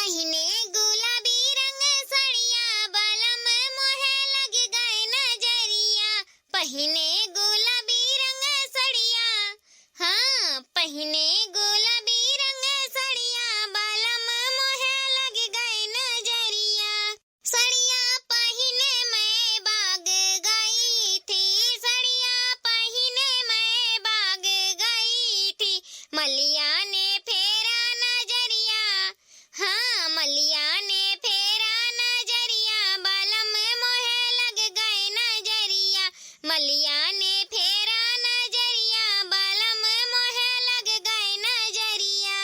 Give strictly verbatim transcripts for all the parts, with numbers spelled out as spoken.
पहिने गुलाबी रंग सड़िया, बलम मोहे लग गए नजरिया। पहिने गुलाबी रंग सड़िया, हाँ, पहिने गुलाबी रंग सड़िया, बलम मोहे लग गए नजरिया। सड़िया पहिने मैं बाग गई थी, सड़िया पहिने मैं बाग गई थी, मलिया ने फेरा नजरिया, हाँ, मलिया ने फेरा नजरिया, बलम मोहे लग गए नजरिया, मलिया ने फेरा नजरिया, बलम मोहे लग गए नजरिया।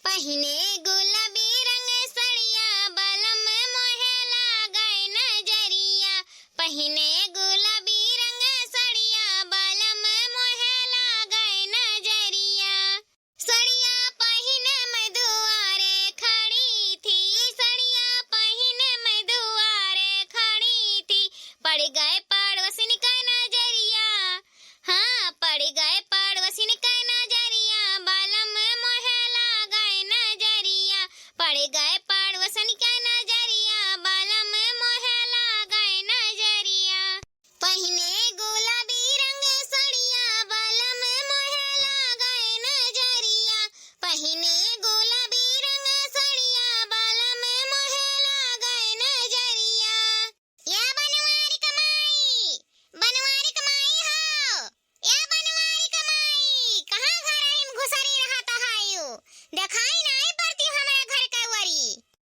पहिने गुलाबी रंग सड़िया, बलम मोहे लग गए नजरिया, पहिने गुलाबी रंग सड़िया, बलम मोहे लग गए नजरिया। सड़िया पहिने मैं दुआरे खड़ी थी, सड़िया पहिने मैं दुआरे खड़ी थी, पड़ गए पड़ोसिन के नजरिया, हाँ, पड़ गए पड़ोसिन के नजरिया, बलम मोहे लग गए नजरिया, पड़ गए पड़ोसिन के नजरिया, बलम मोहे लग गए नजरिया। पहिने गुलाबी रंग सड़िया, बलम मोहे लग गए नजरिया, पहिने गुलाबी रंग सड़िया, बलम मोहे लग गए नजरिया। या बनवारी क माई, बनवारी क माई हो, या बनवारी क माई, कहाँ घरहिम घुसरी रहत हयू? देखाई नाई पड़ती हमरा घर के ओरी।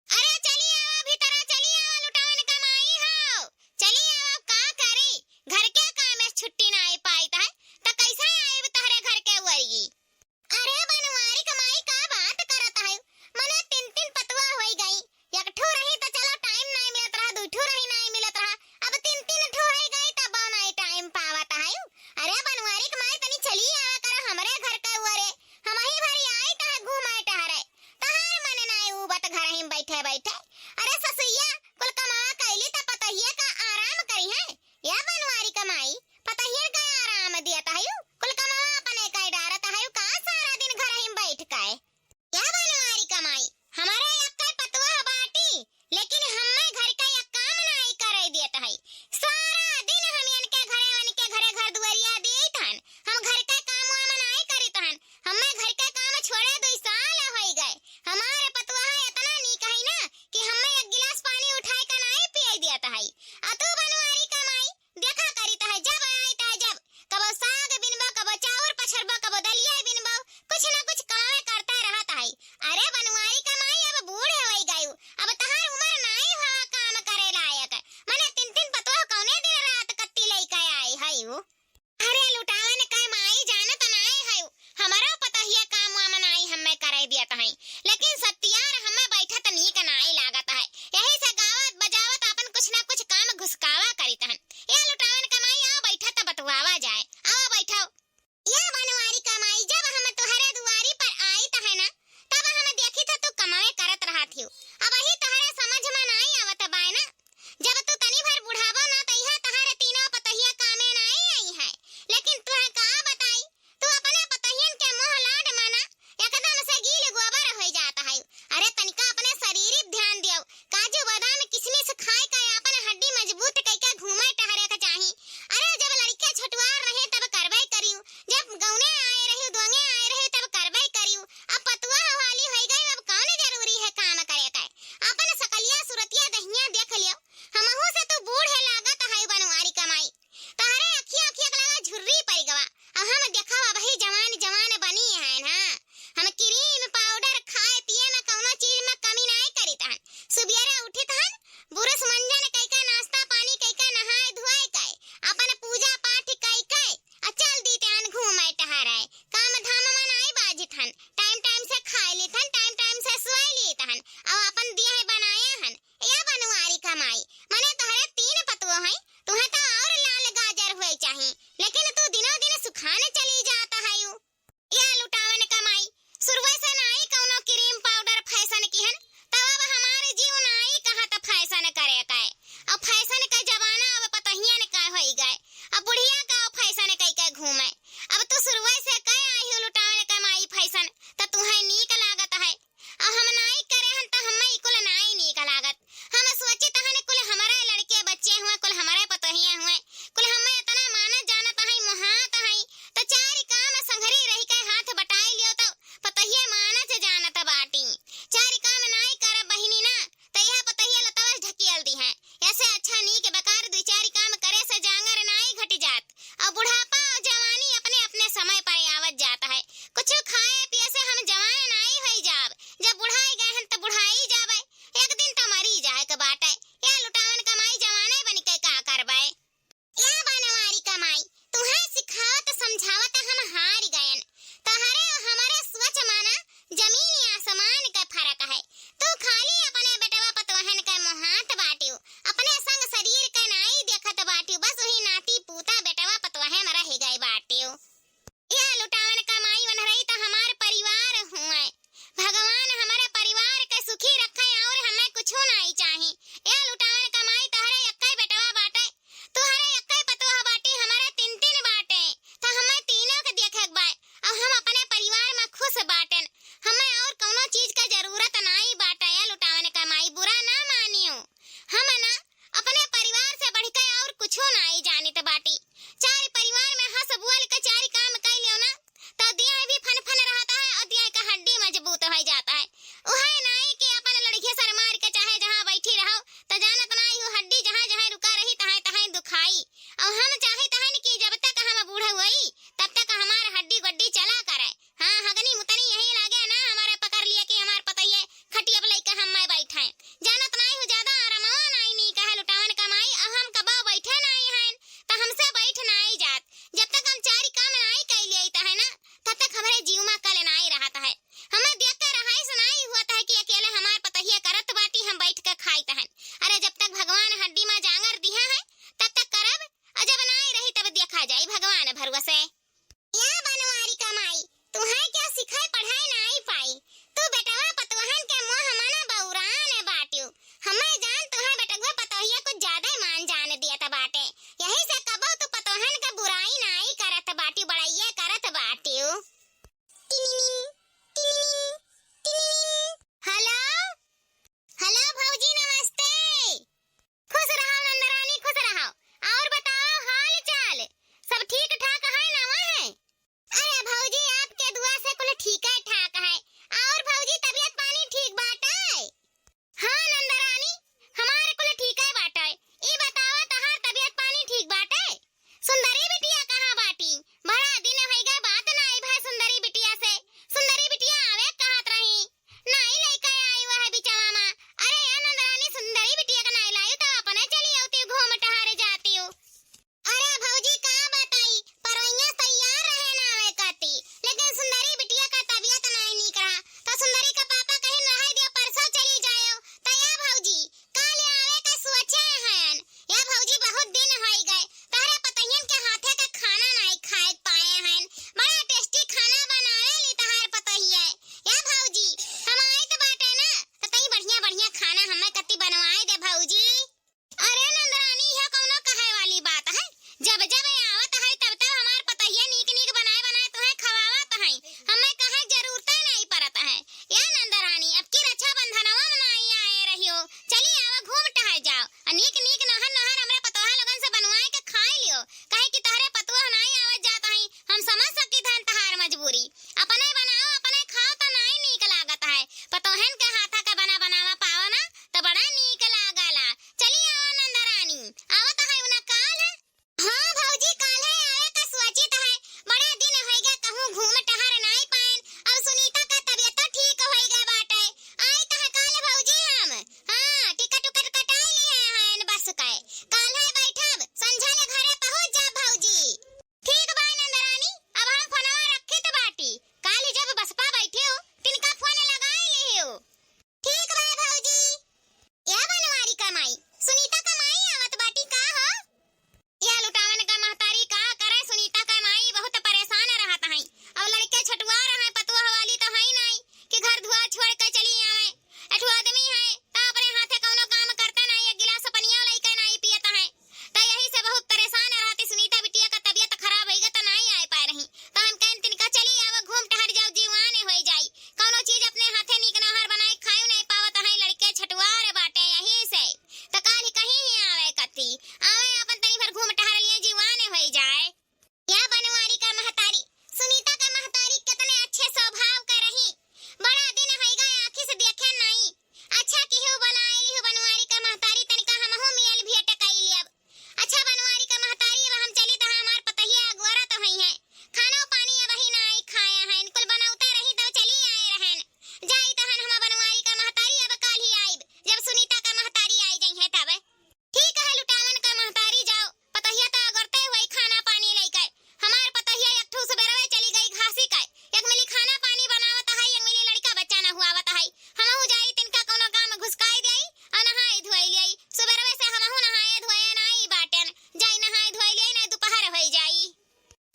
अरे चली आवा भीतरा, चली आवा लुटावन क माई हो, चली आवा, का करी, घर के काम से छुट्टी नाई पाइत है, त कैसे आइब तहरे घर के ओरी? अरे बनवारी क माई, का बात करत है? मने तीन तीन पतुआ होई गई, एक ठो रही त चलो टाइम नाई मिलत रहा, दुई ठो रही नाई मिलत रहा, अब तीन तीन ठो होई गई तब नाई टाइम पावत है। अरे बनवारी क माई, तनी चली आवा करो हमरे घर के ओरे, हमही भरी आई तह घूमे टहरे, तहार मन नाई उबत घरहिम बैठे बैठे। अरे ससुइया, कुल कमावा कैली त पतहिया का आराम करी है। या बनवारी क माई, पतहियन का आराम दियत हयू, कुल कमवा अपने कइ डारत हयू का सारा दिन घरहिम बैठ के? या बनवारी क माई, हमरे एक्कै पतोह बाटी, लेकिन हम्मे घर के एक काम नाई करे दियत हई। सारा दिन हम इनके घरे, उनके घरे घर दुआरिया दियत हन, हम घर के काम वाम नाई करित हन। हम्मे घर के काम छोड़े दुई साल होई गए। हमारे पतोह इतना नीक हई ना कि हम्मे एक गिलास पानी आ नीक नीक नोहर नोहर हमरे पतोहा लोगन से बनवाए के खाई लियो, काहे कि तहरे पतोह नाई आवत जात हई, हम समझ सकित हन तहार मजबूरी। अपने बनाओ, अपने खाओ त नाई नीक लागत है, पतोहन के हाथा के बना बनावा पाओ ना, त बड़ा नीक लागला। चली आवा नंदरानी, आवत है उना काल। हाँ भौजी, काल्हे आवे का सोचित है, बड़ा दिन होइगा कहूँ घूम टहर नाई पाएन। अब सुनीता का तबियतो ठीक होइगा बाटे, आइत है काल भौजी हम। हाँ, टिकट उकट कटाई लिहे हन बस के, काल्हे बैठब, संझा ले घरे पहुँच जाब भौजी। ठीक बा नंदरानी, अब हम फोनवा रखित बाटी, काल्हि जब बस पा बैठे हो, तिनका फोन लगाई लिहे हो। ठीक बा भौजी। या बनवारी का माई, सुनीता का माई आवत बाटी का हो? या लुटावन का महतारी का करे, सुनीता का माई बहुत परेशान रहत हई। अब लड़के छटुआर हैं, पतोह वाली तो हई नाई कि घर दुआर छोड़ के चली आवे। एठो आदमी है, तो अपने हाथे कौनो काम करता नाई, एक गिलास पनिया लइके नाई पियत है। त यही से बहुत परेशान रहती सुनीता बिटिया का तबियत खराब होइगा त नाई आए पाए रही। त हम कहन तिनका चली आवा, घूम टहर जाओ, जीवाने होई जाई। कौनो चीज अपने हाथे नीक नहर बनाए खाए नाई पावत है, लड़के छटुआर बाटे यही से। त काल्हि कहीं ही आवे कती, आवे अपन तनी भर घूम टहर लिए, जीवाने होई जाए। या बनवारी का महतारी, सुनीता का महतारी कितने अच्छे स्वभाव का रही। बड़ा दिन होइगा आँखी से देखे नाई। अच्छा किहू बुलाए लिहू बनवारी का महतारी, तनिका हमहू मियल भेंट कई लेब। अच्छा बनवारी का महतारी, अब हम चली त हमार पतहिया अगोरा तो हई है। खाना पानी अब ही नाई खाया है, इनकुल बनौते रही तब चली आए रहन। जाई तहन हम बनवारी का महतारी, अब काल्हि आइब, जब सुनीता का महतारी आई जइहैं तब। ठीक है लुटावन का महतारी, जाओ, पतहिया त अगोरते हुई खाना पानी लइके। हमार पतहिया एक ठू सुबेरवे चली गई घासी के, एक मिली खाना पानी बनावत है, एक मिली लड़का बच्चा न हुआवत है। हमहू जाई तिनका कौनो काम घुसकाई देई, और नहाई धोई लेई। सुबेरवे से हमहू नहाए धोए नाई बाटेन, जाई नहाए धोई लेई, नहीं दोपहर होई जाई।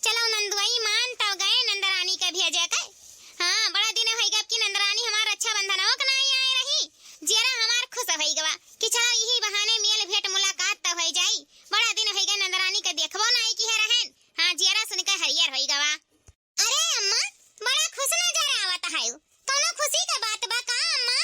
चलो नंदुआई, मान तो गए नंदरानी के भेजे के। हाँ, बड़ा दिन होइगा कि नंदरानी हमार रक्षाबंधनवा के नाई आए रही। जियरा हमार खुश होइगवा कि चलो यही बहाने मियल भेंट मुलाकात तो होई जाई। बड़ा दिन होइगा नंदरानी के देखबो नाई किहे रहन। हाँ, जियरा सुन के हरियर होइगवा। अरे अम्मा, बड़ा खुश नजर आवत है। कौनो खुशी के बात बा का अम्मा?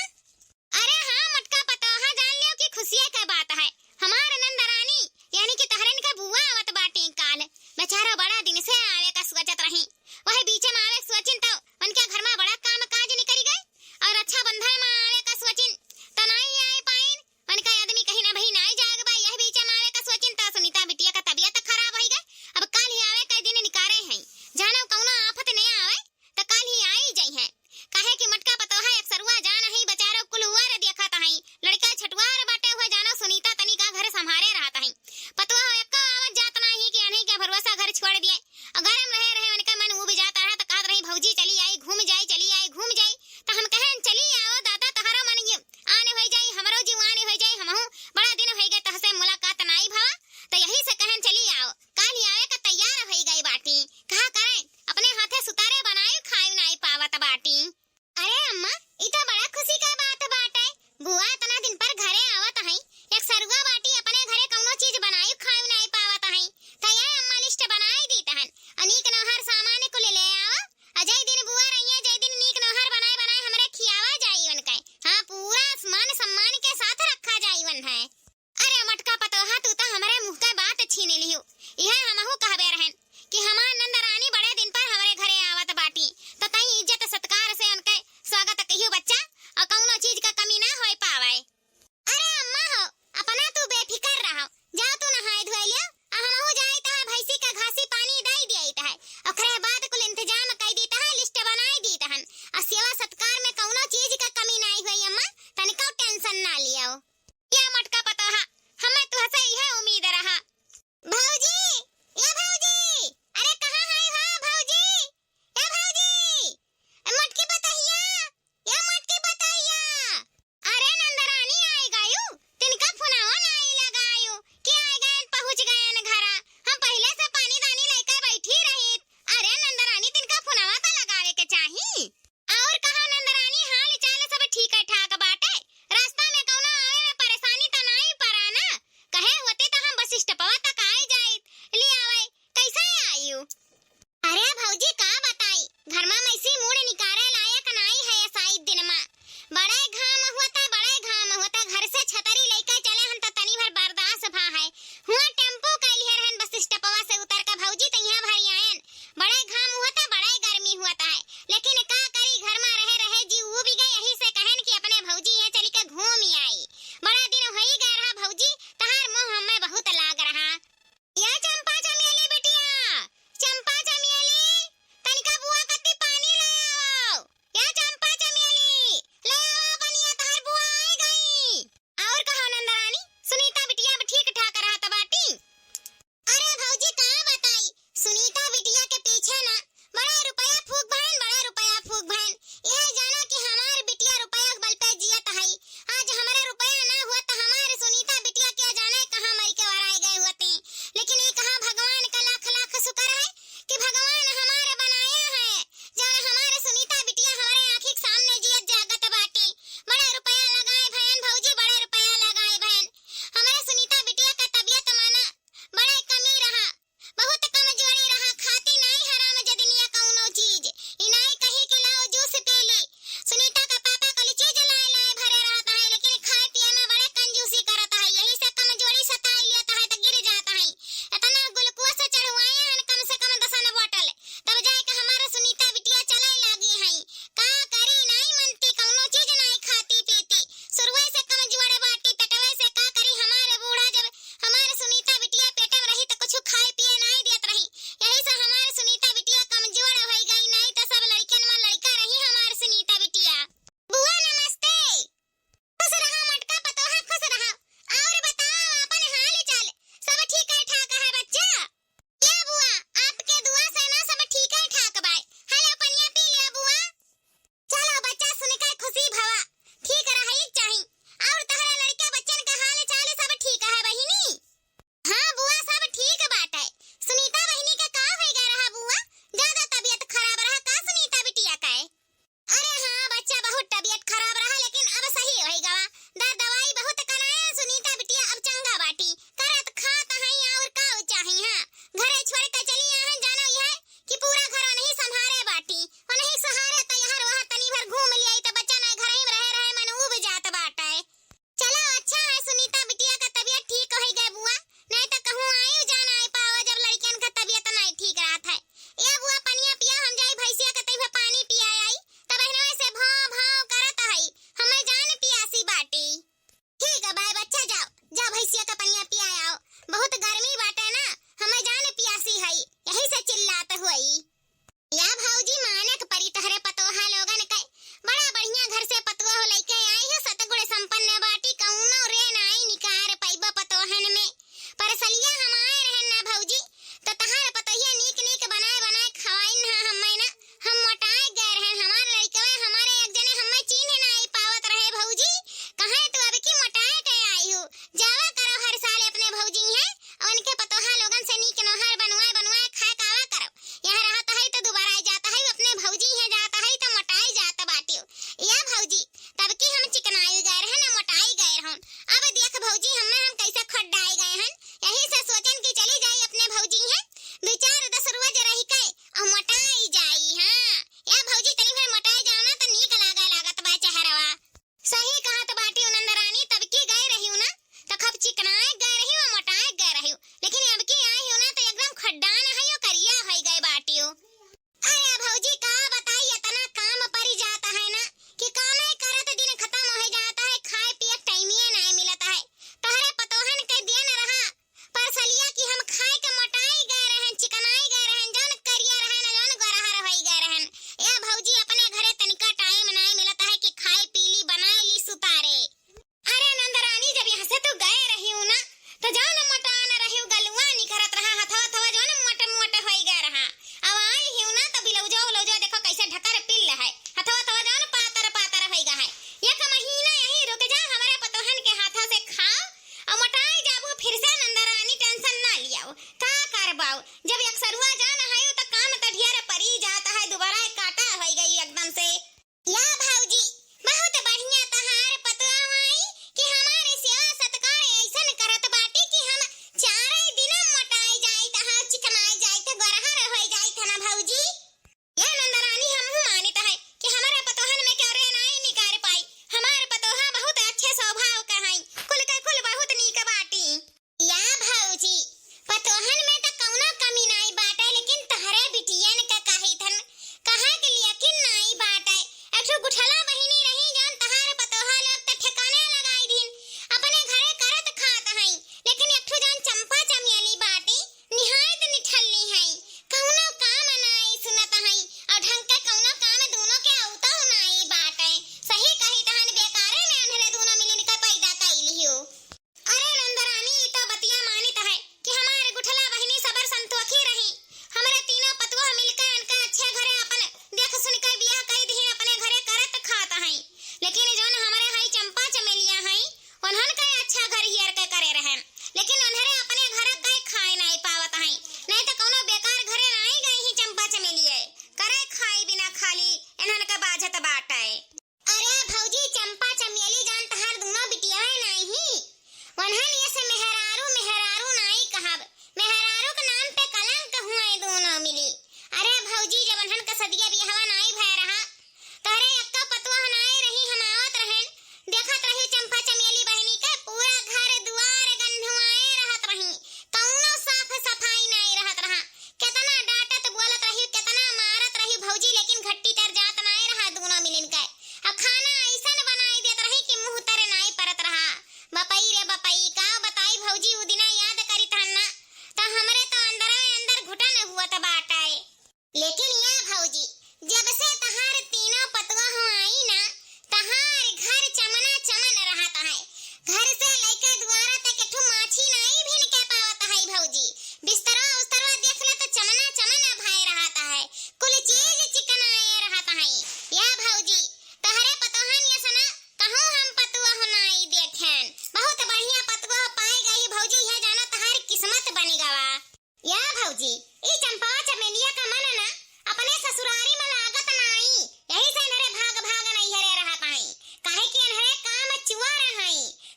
अरे हाँ मटका पतोहा, जान लियो कि खुशिये के बात है। हमार नंदरानी यानी कि तहरन के बुआ आवत बाटी काल। बेचारा बड़ा दिन से आवे का सोचत रही, वही बीचे में आवे सोचिन तो उनके घर में बड़ा काम काज निकरी गए, और रक्षाबंधन में आवे का सोचिन तो नाई आए पाइन। उनका आदमी कहीं ना भाई नाई जाग बा, यह बीचे में आवे का सोचिन तो सुनीता बिटिया का तबियत खराब होई गए। अब काल्हि आवे का दिन निकारे हैं, जानो कौनो आफत नहीं आवे। त काल्हि आई जइहैं। काहे कि मटका पतोहा एक सरुआ जान हई, बचारो कुल हुआर देखत हई। लड़का छटुआर बाटे हुए जानो सुनीता तनी का घर संभारे रहत हई। पतोहा एक्को आवत जात नाही कि अनही के भरोसा घर छोड़ दिए। और गरम रहे रहे उनका मन उब जात रहा त कहत रही, "भौजी चली आई, घूम जाई, चली आई, घूम जाई।" त हम कहन, "चली आओ दादा, तहरो मन ये आने होई जाई, हमरो जीव आने होई जाई, हमहू बड़ा दिन होई गए तहसे मुलाकात नाई भवा।" त यही से कहन, "चली आओ।" काल्हि आवे का तैयार होई गई बाटी। कहा करें, अपने हाथे सुतारे बनाए खाए नाई पावत बाटी। अरे अम्मा, ई तो बड़ा खुशी का बात बाटे। बुआ इतना दिन पर घरे आवत हई, एक सरुआ बाटी अपने घरे कौनो चीज बनाए खाए नाई पावत हई। त ये अम्मा लिस्ट बनाए दी तहन, अनीक नौहर सामान कुल ले आओ। अजय दिन बुआ रहिए, जय दिन नीक नौहर बनाए बनाए हमरे खियावा जाई उनके। हाँ, पूरा मान सम्मान के साथ रखा जाई उन्हें। अरे मटका पतोहा, तू त हमरे मुँह के बात छीन लिहू। इहे हमहू कहबे रहन कि हमार नंद रानी बड़े दिन पर हमरे घरे आवत बाटी, त तई इज्जत सत्कार से उनके स्वागत कहियो बच्चा, और कौनो चीज का कमी ना होए पावे। अरे अम्मा हो, अपना तू बेफिकर रहो, जाओ तू नहाए धोए लियो, आ हमहू जाई तहा भैंसी का घासी पानी दई दियाई तहा, ओकरे बाद कुल इंतजाम कई दी तहा, लिस्ट बनाई दी तहन, आ सेवा सत्कार में कौनो चीज का कमी नाई होई अम्मा, तनिको टेंशन ना लियो। या मटका पतोहा, हमें तुहसे इहे उम्मीद रहा। भौजी, ए भौजी, अरे कहाँ है हो?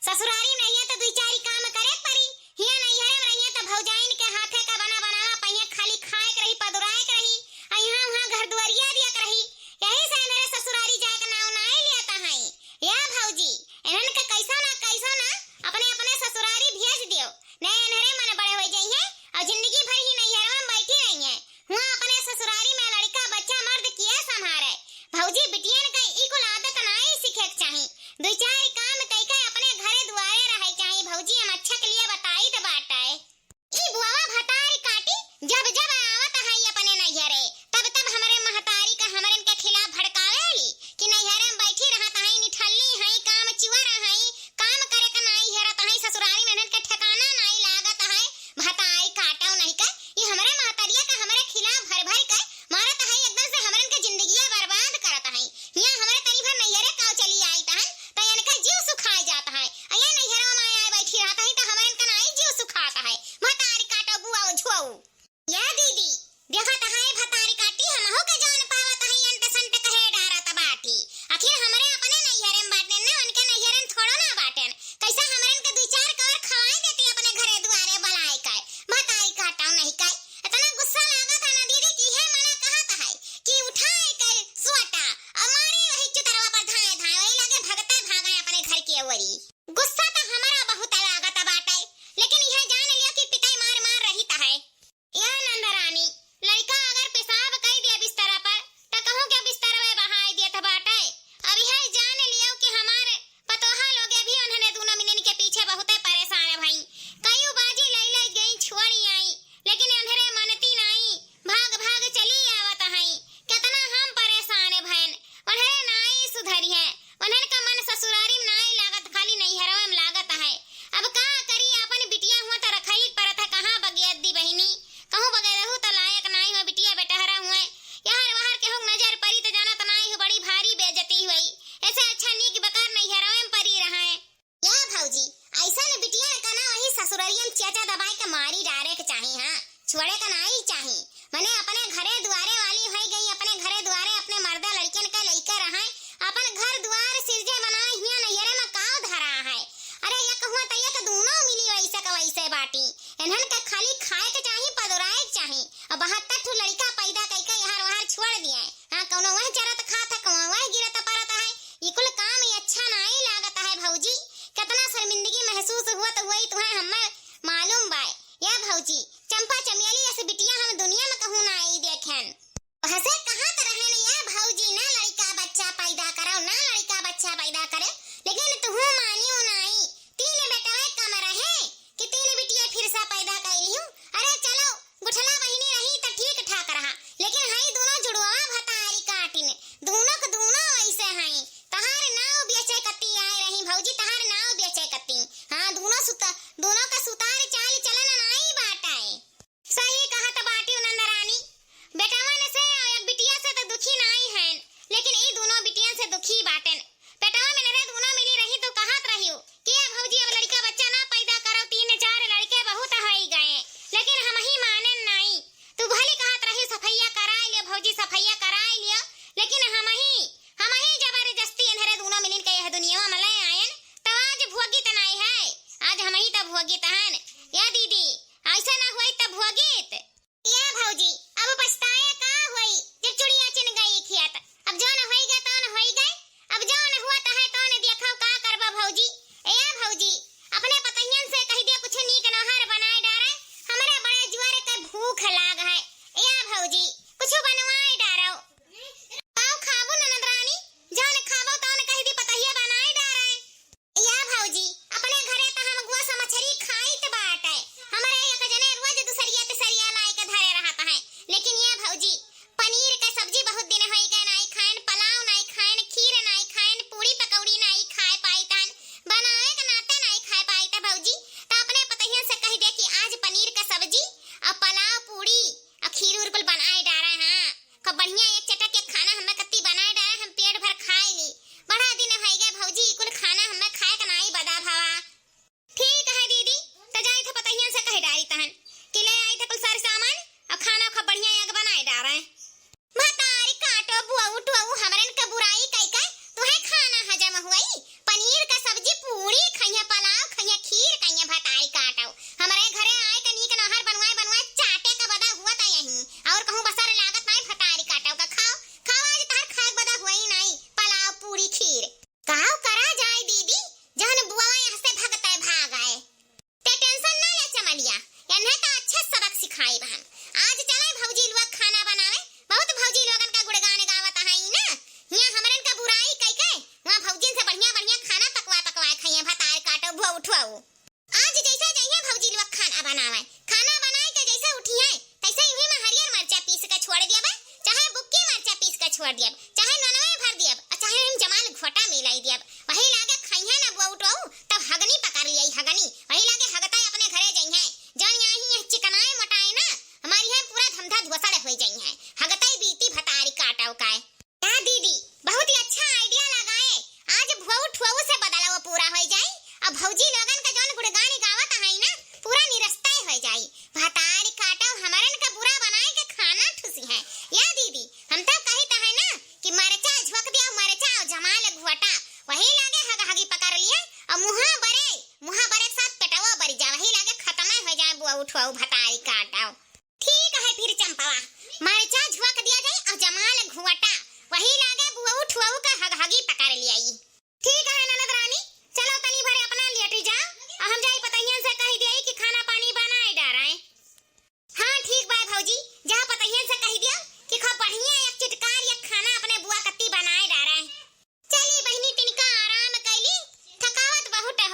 ससुरारी में रहिए त दुई चारी काम करे के परी। हियाँ नैहरे में रहिए त भौजाइन के हाथे का बना बनावा पइहें, खाली खाए के रही, पदुराए के रही, आ यहाँ वहाँ घर दुआरिया दिया के रही। यही से मेरे ससुरारी जाए के नाव नाई लेता है। या भौजी, इन्हन के कैसो ना कैसो ना अपने अपने ससुरारी भेज दियो, नहीं इन्हरे मन बड़े हो जाइए और जिंदगी भर ही नैहरवा में बैठी रही है। हुआं अपने ससुरारी में लड़का बच्चा मर्द किए संभारे। भौजी, बिटियन के ई कुल आदत नाई सीखे के चाही। दुई चार काम कई के अपने घरे दुआरे रहे चाही। भौजी, हम अच्छा के लिए बताई त बाटे। ई बुआवा भतारी काटी जब जब आवत है अपने नैहरे, तब तब हमरे महतारी का हमरन के खिलाफ भड़कावेली कि नैहरे में बैठी रहत है, निठल्ली है, काम चुअर है, काम करे का नाई हेरत है, ससुरारी में इन्हन के ठिकाना नाई लागत है। भतारी काटो नहीं के, ई हमरे महतरिया का हमरे खिलाफ भर भर के मारत है, एकदम से हमरन के जिंदगिया बर्बाद करत है। हियाँ हमरे तनी भर नैहरे का चली आई तहन, त इनका जीव सुखाए जात है। अये नैहरवा में आए बैठी रहत है, त हमरन का नाई जीव सुखात है। भतारी काटो बुआओ झुआओ। या दीदी, देखत है भतारी काटी, हमहू के जान पावत है, अंट संट कहे डारत बाटी। आखिर हमरे अपने नैहरे में बाटेन ना, उनके नैहरे में थोड़ो ना बाटेन। कैसा हमरन के दुई चार कवर खवाए देती अपने घरे दुआरे बुलाए के। भतारी काटो नहीं के। इतना गुस्सा लागत है ना दीदी कि हे मना कहत है कि उठाए के सोटा और मारी वही चुतरवा पर धाए धाए, वही लगे भगते भागे अपने घर के ओरी। गुस्सा तो हमारा बहुत लागत बाटे, लेकिन यह जान लियो कि पिताई मार मार रही है। या नंदरानी, लड़का अगर पेशाब कई दिया बिस्तरा पर, त कहूँ के बिस्तरवे बहाई देत बाटे। अब यह जान लियो कि हमारे पतोहा लोग भी उन्हने दोनों मिलन के पीछे बहुते परेशान भई। कई बाजी लई लई गई छोड़ी आई, लेकिन उन्हरे मनती नाई, भाग भाग चली आवत हई। कितना हम परेशान भयन, उन्हरे नाई सुधरी है। उन्हन का मन ससुरारी में नाई लागत, खाली नैहरवे में लागत है। अब का करी, आपन बिटिया हुआ त रखई परत है, कहाँ बगेद्दी बहिनी, कहूँ बगेदहू त लायक नाई हुआ, बिटिया बेटहरा हुए, यहर वहर केहू नजर परी त जानत नाई हो, बड़ी भारी बेइज्जती हुई। ऐसे अच्छा नीक बेकार नैहरवे में परी रहे। या भौजी, ऐसन बिटियन का ना वही ससुररियन चेचा दबाए के मारी डारे के चाही, हाँ, छोड़े के नाई चाही। मने अपने घरे दुआरे वाली होई गई, अपने घरे दुआरे अपने मर्दा लड़कियन के लइके रहे, अपन घर दुआर सिरजे बनाए, हियां नैहरे में काव धरा है। अरे एक हुआ त एक, दूनो मिली वैसे का वैसे बाटी। इन्हन के खाली खाए के चाही, पदुराए के चाही। अब बहत्तर ठो लड़का पैदा कइके यहर वहर छोड़ दिए। हाँ, कौनो वह चरत खात है, कौनो वह गिरत परत है। ई कुल काम ई अच्छा नाई लागत है भौजी। कितना शर्मिंदगी महसूस हुअत हुई तुहें हमें मालूम बाय। या भौजी, चंपा चमेली ऐसे बिटिया हम दुनिया में कहूँ नाई देखेन। हसे कहत रहेन, या भौजी, ना लड़का बच्चा पैदा करौ, ना लड़का बच्चा पैदा करे, लेकिन तुहू मानियो नाई। तीन बेटवे कम रहे कि तीन बिटिया फिर से पैदा कैलियो। अरे चलो, गुठला बहिनी रही त ठीक ठाक रहा, लेकिन हई दोनों जुड़वा भतारी काटिन, दोनों के दोनों ऐसे हई। तहार नाव बेचे कती आए रही भौजी, तहार नाव बेचे कती। हाँ, दोनों सुत-, दोनों का सुतार चाल चलन नाई बाटाए। सही कहत बाटिउ नंदरानी, बेटवन से और एक बिटिया से त दुखी नाई हन, लेकिन ई दोनों बिटियन से दुखी बाटेन। पेटवा में नरे दूनो मिली रही तो कहत रहियो कि ए भौजी, अब लड़का बच्चा ना पैदा करो, तीन चार लड़के बहुत होई गए, लेकिन हमही मानेन नाई। तू भले कहत रही सफैया कराए लियो भौजी, सफैया कराए लियो, लेकिन हमही, हमही जबरदस्ती एन्हरे दूनो मिलिन के यह दुनिया में ले आयन, तो आज भोगित नाई है, आज हमही तो भोगित हन। या दीदी, ऐसा ना होई तो भोगित। या भौजी, अब पछताए का होई, जब चुड़िया चिन गई खेत। अब जौन होई गए, तौन होई गए। अब जौन हुआ तहे तौन देखो, का करबा भौजी। ए या भौजी, अपने पतहियन से कहि दिया कुछ नीक नोहर बनाए डारे, हमरे बड़े जुआर के भूख लाग है। ए या भौजी, कुछ बनवाए डारो। का खाबू ननद रानी, जौन खाबो तौन कहि दी पतहिया बनाए डारे। या भौजी, अपने घरे त हम गोस मछरी खाइत बाटे। हमरे एक जने रोज दुसरिया तिसरिया लाई के धरे रहत है। अब भौजी लोगन का जौन गुणगान गावत है ना, पूरा निरस्ता होइ जाई। भतारी काटो, हमरन का बुरा बनाए के खाना ठुसी है। या दीदी, हम तो कहित है ना कि मरचा झोंक दिया, मरचा और जमाल घुअटा, वही लागे हगहगी पकड़ लिया और मुहा बरे, मुहा बरे के साथ पेटवा बरी जा, वही लागे खत्म होइ जाए बुआ उठुआ भतारी काटो। ठीक है फिर चंपवा, मरचा झुआ के दिया जाई और जमाल घुवटा, वही लागे बुअऊ ठुअऊ के हगहगी पकड़ लियाई। ठीक है ननद रानी, चलो तनी भरे अपना लेटी जाओ, और हम जाई पतहियन से कहि दियाई कि खाना पानी बनाए डाराए। हाँ ठीक बा भौजी, जा पतहियन से कहि दिया कि खूब बढ़िया एक चिटकार एक खाना अपने बुआ कत्ती बनाए डाराए। चली बहिनी, तिनका आराम कैली, थकावत बहुत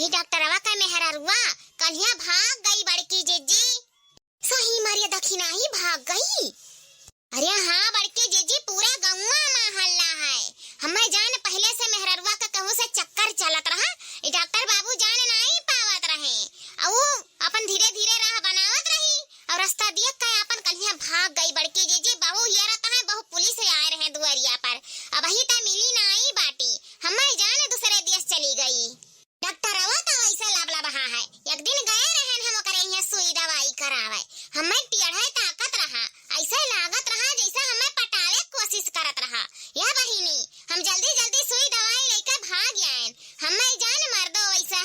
डॉक्टरवा का मेहररुआ कल्हिया भाग गई बड़की जिज्जी। सही मारिया दखिनाही भाग गई। अरे हाँ बड़की जिज्जी, पूरा गौवा मा हल्ला है। हम्मे जान पहिले से मेहररुआ का कहूँ से चक्कर चलत रहा, ई डॉक्टर बाबू जान नाई पावत रहे। अउ ऊ अपन धीरे धीरे राह बनावत रही अउ रस्ता दिया का अपन कल्हिया भाग गई बड़की जिज्जी। बहू हियरत है, बहू पुलिस आए रहे दुआरिया पर, अबही त मिली नाई बाटी। हम्मे जान दूसरे देश चली गई। डॉक्टरवा त वैसे लबलबहा है। एक दिन गए रहन हम ओकरे इहाँ सुई दवाई करावे। हम्मे टेढ़े ताकत रहा, ऐसे लागत रहा जैसे हम्मे पटावे कोशिश करत रहा। या बहिनी, हम जल्दी जल्दी सुई दवाई लइके भाग आयन। हम्मे जान मर्दो वैसे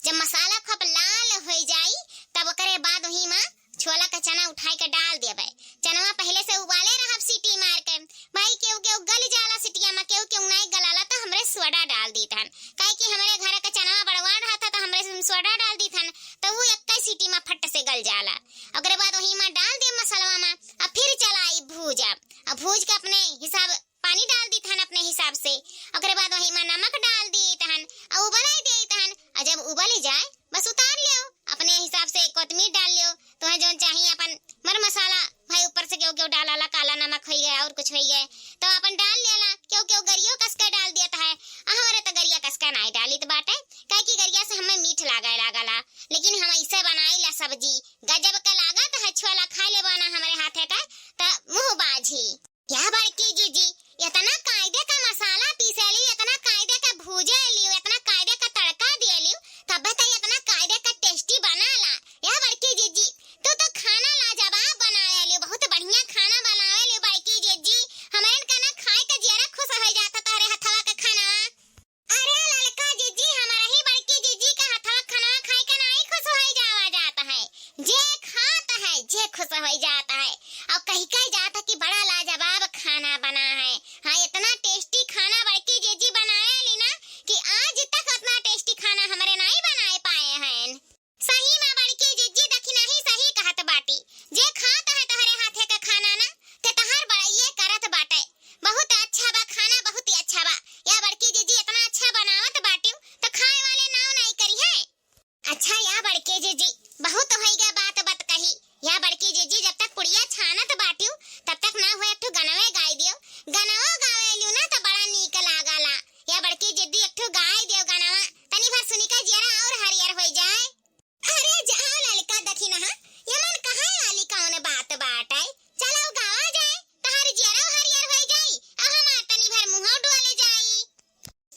जब मसाला खूब लाल होइ जाई, तब ओकरे बाद वही मा छोला का चना उठाई के डाल देबे। चनवा पहिले से उबाले रहब सीटी मार के। भाई, केहू केहू गल जाला सीटिया मा, केहू केहू नाई गलाला, त हमरे सोडा डाल दीत हन। काहे कि हमरे घर का चनवा बड़वान रहत ह, त हमरे सोडा डाल दीत हन, त उ एक्कै सीटी मा फट से गल जाला। ओकरे बाद वही मा डाल देब मसलवा मा, आ फिर चलाई भूजब। आ भूज के अपने हिसाब पानी डाल दीत हन अपने हिसाब से। ओकरे बाद वही मा नमक डाल दीत हन, आ उबलाई देत हन। आ जब उबल जाए, बस उतार लियो, अपने हिसाब से कोतमीर डाल लियो, तोहे जौन चाही अपन मर मसाला, भाई ऊपर से केहू केहू डालाला, काला नमक होइ गए और कुछ होइ गए, तो अपन डाल लेला। केहू केहू गरियो कस के डाल देत है, आ हमरे त गरिया कस के नाई डालित बाटे, काहे कि गरिया से हमें मीठ लागे लागला, लेकिन हम ऐसे बनाई ला सब्जी, गजब के लागत है छोला, खाई लेबो ना हमरे हाथे का, त मुँह बाझी। या बड़की जीजी, इतना कायदे का मसाला पीसेली, इतना कायदे का भूजेली, इतना कायदे का तड़का देली, तब तो इतना कायदे का tasty बनाला। या बड़की जीजी, तू तो खाना लाजवाब बनावेली, बहुत बढ़िया खाना बनावेली बड़की जीजी। हमरन का ना खाए का जियरा खुश होइ जात तोहरे हथवा का खाना। अरे ललका जीजी, हमारा ही बड़की जीजी का हथवा खाना खाए का नाई खुश होइ जावा जात है। जे खात है, जे खुश होइ जात है। और कही कही जात है कि बड़ा लाजवाब खाना बना है। हाँ, इतना tasty खाना बड़की जीजी बनावेली ना कि आज तक उतना tasty खाना हमरे नाई बनाए पाए हैं। सही मा बड़की जीजी दखिनही सही कहत बाटी। जे खात है तोहरे हाथे का खाना ना, ते तोहार बड़ाइये करत बाटे। बहुत अच्छा बा खाना, बहुत ही अच्छा बा। या बड़की जीजी इतना अच्छा बनावत बाटिउ, त खाए वाले नाव नाई करिहे। अच्छा या बड़की जीजी, बहुत होइगा बात बत कही। या बड़की जीजी, जब तक पुड़िया छानत बाटिउ, तब तक ना हो एक ठो गनवे गाई दियो। गनवा गावेलिउ ना त बड़ा नीक लागला। या बड़की जीजी, एक ठो गाई दियो गनवा, तनी भर सुनी का जियरा और हरियर होइ जाए। अरे जाओ ललका दखिनहा, यमन कहाँ वाली कौन बात बाटे? चलो गावा जाए, तहार जियरा हरियर होइ जाई, आ हमार तनी भर मुँह डोल जाई।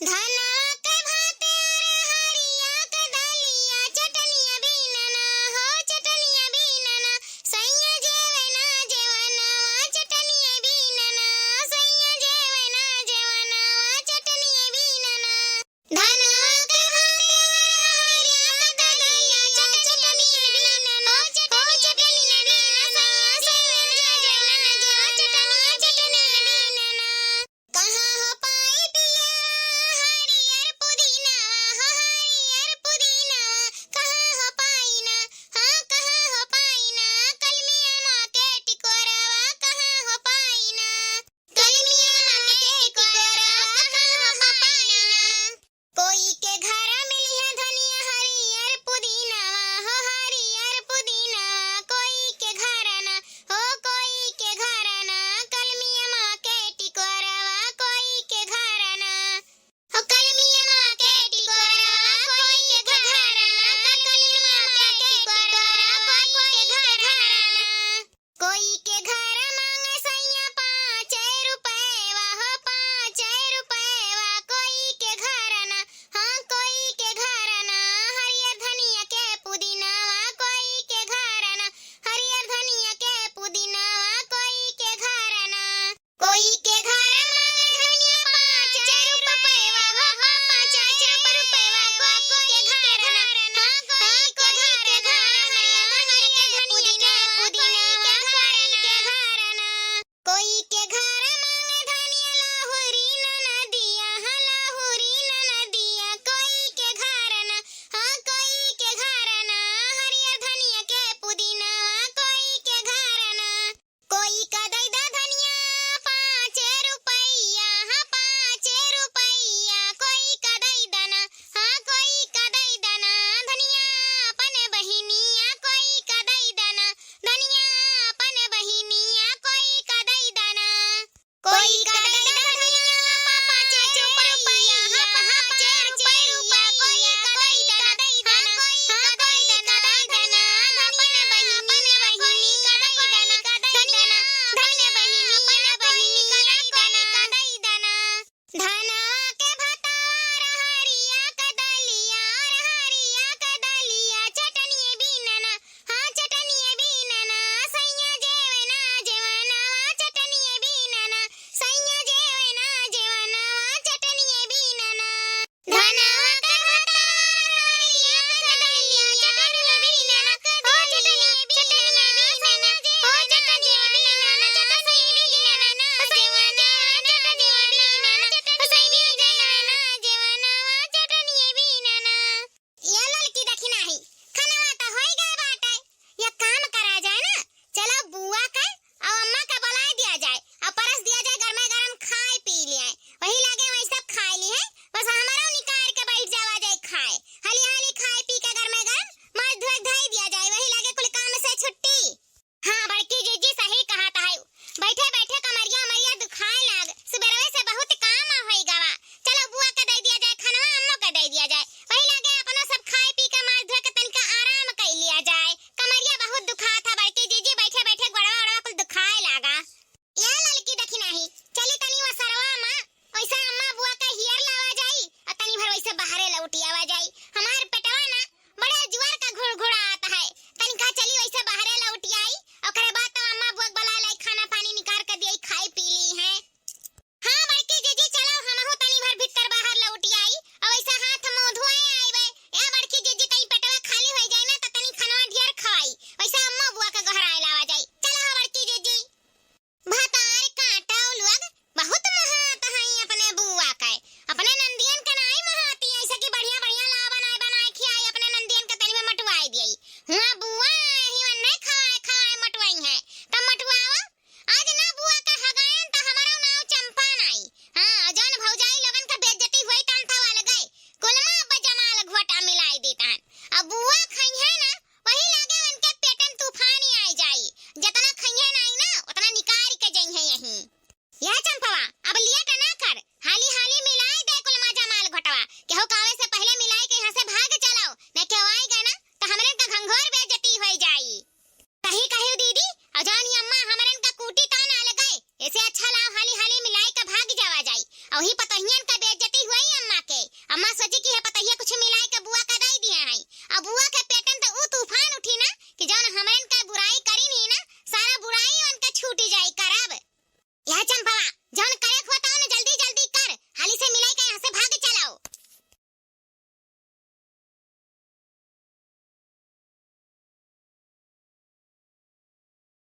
धनवा के भात अरे हरिया के दलिया, चटनिया बीनना हो, चटनिया बीनना, सैया जेवे ना जेवनवा, चटनिया बीनना, सैया जेवे ना जेवनवा, चटनिया बीनना। धनवा के भात अरे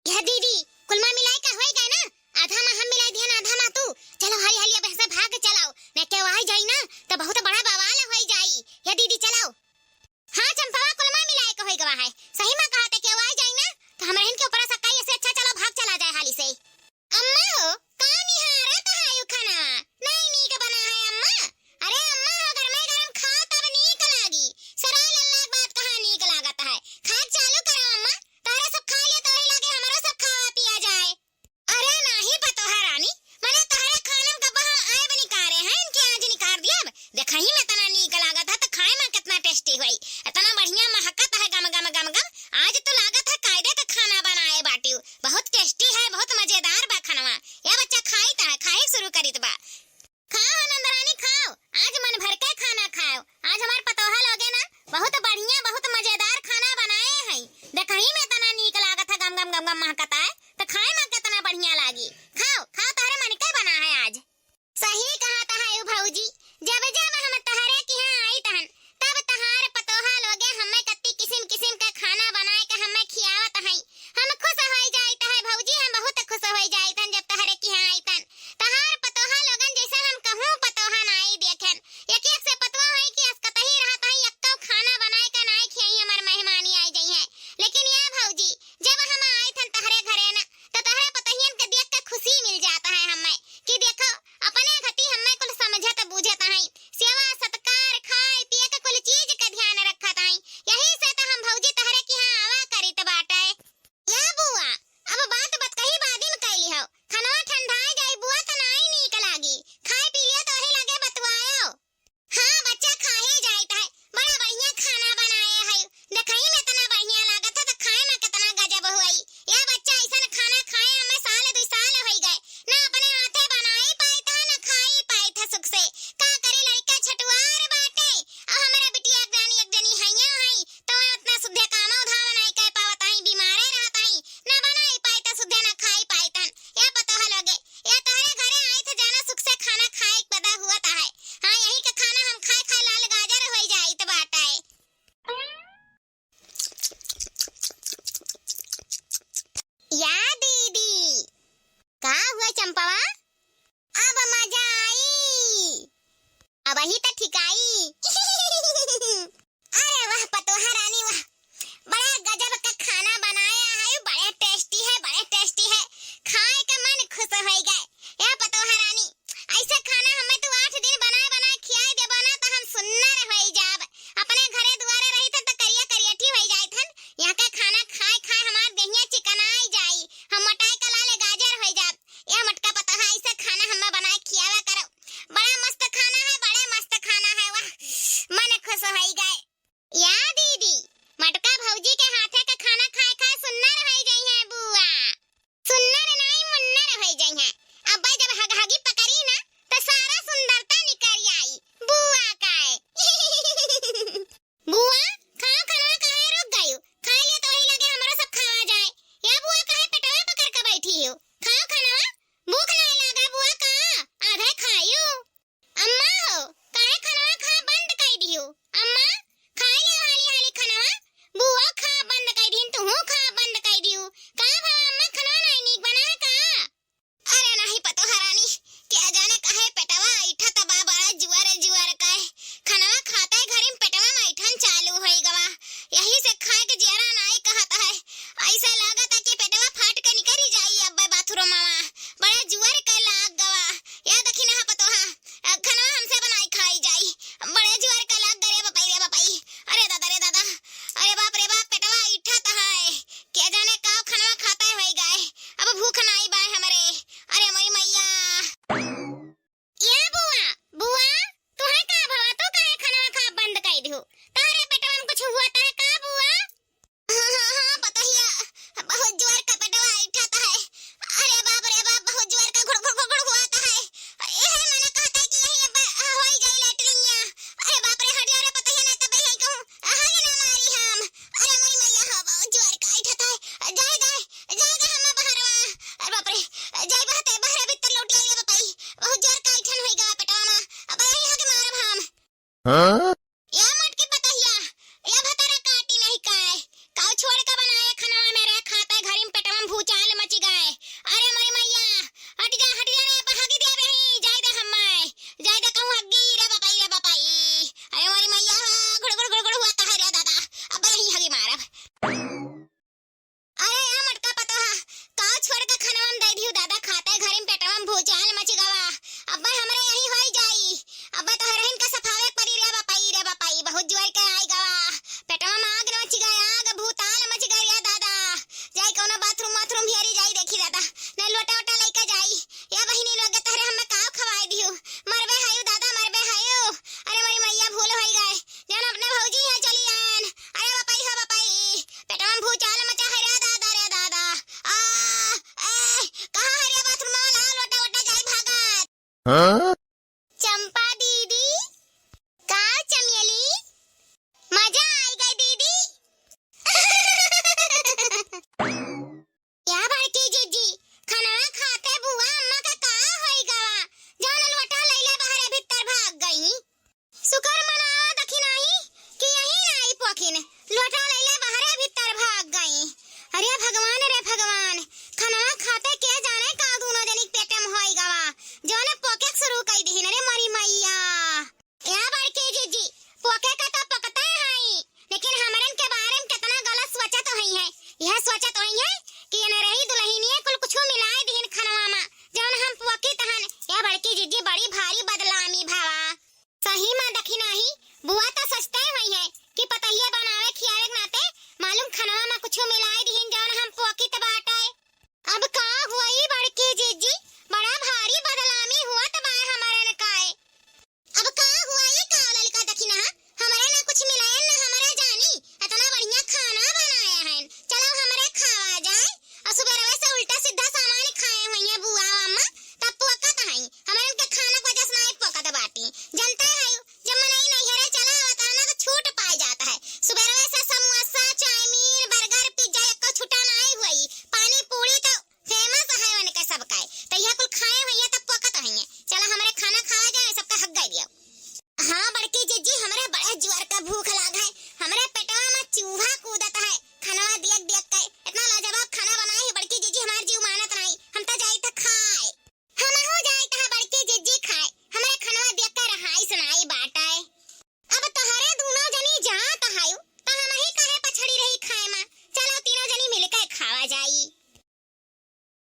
यह दीदी, कुलमा मिलाए का होई गए ना? आधा मा हम मिलाए दिहन, आधा मा तू। चलो हाली हाली अब यहाँ से भाग चलाओ, नहीं केहू आई जाई ना तो बहुत बड़ा बवाल होई जाई। यह दीदी चलाओ। हाँ चंपवा, कुलमा मिलाए का होई गवा है। सही मा कहत है, केहू आई जाई ना तो हमरे इनके ऊपर शक आई, ऐसे अच्छा चलो भाग चला जाए हाली से।